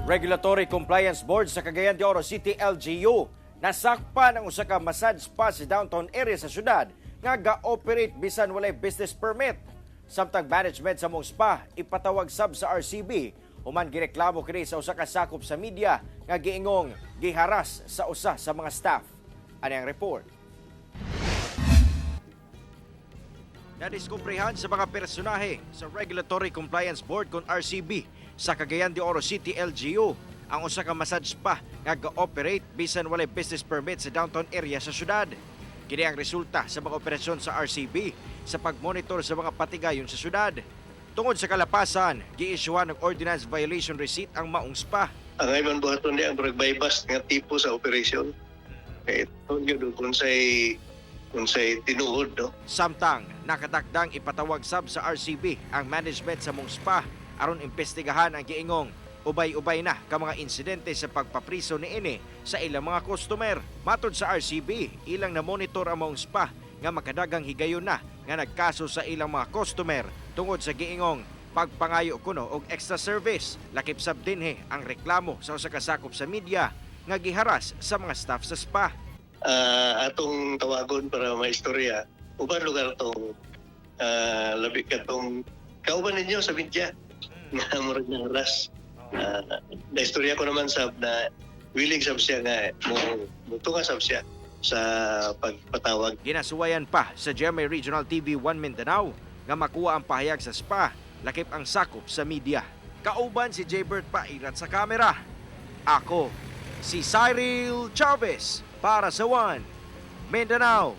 Regulatory Compliance Board sa Cagayan de Oro City LGU nasakpan ang usa ka massage spa sa downtown area sa syudad nga ga-operate bisan walay business permit. Samtang management sa maong spa ipatawag sab sa RCB human gireklamo kini sa usa ka sakop sa media nga giingong giharas sa usa sa mga staff. Ani ang report. Nadiskubrehan sa mga personahe sa Regulatory Compliance Board kon RCB sa Cagayan de Oro City LGU ang usa ka massage spa nga ga-operate bisan walay business permit sa downtown area sa syudad. Kini ang resulta sa mga operasyon sa RCB sa pagmonitor sa mga patigayon sa syudad. Tungod sa kalapasan, giisyuhan ng ordinance violation receipt ang maong spa. Ang iban buhaton niya ang murag bypass nga tipo sa operation. Kay tuon gyud kung say tinuod, no. Samtang nakatakdang ipatawag sab sa RCB ang management sa maong spa aron imbestigahan ang giingong ubay-ubay na ka mga insidente sa pagpapriso niini sa ilang mga customer. Matod sa RCB, ilang na-monitor ang maong spa nga makadagang higayon na nga nagkaso sa ilang mga customer tungod sa giingong pagpangayo kuno og extra service. Lakip sab dinhi ang reklamo sa usa ka sakop sa media nga giharas sa mga staff sa spa. Atong tawagon para maistorya uban lugar tong labi ka tong kauban ninyo sa media nga murag naharas. Na istorya ko naman sab na willing sab siya nga mo mutunga sab siya sa pagpatawag. Ginasuwayan pa sa GMA Regional TV 1 Mindanao nga makuha ang pahayag sa spa, lakip ang sakop sa media. Kauban si Jaybert Pairat sa kamera. Ako, si Cyril Chavez para sa One Mindanao.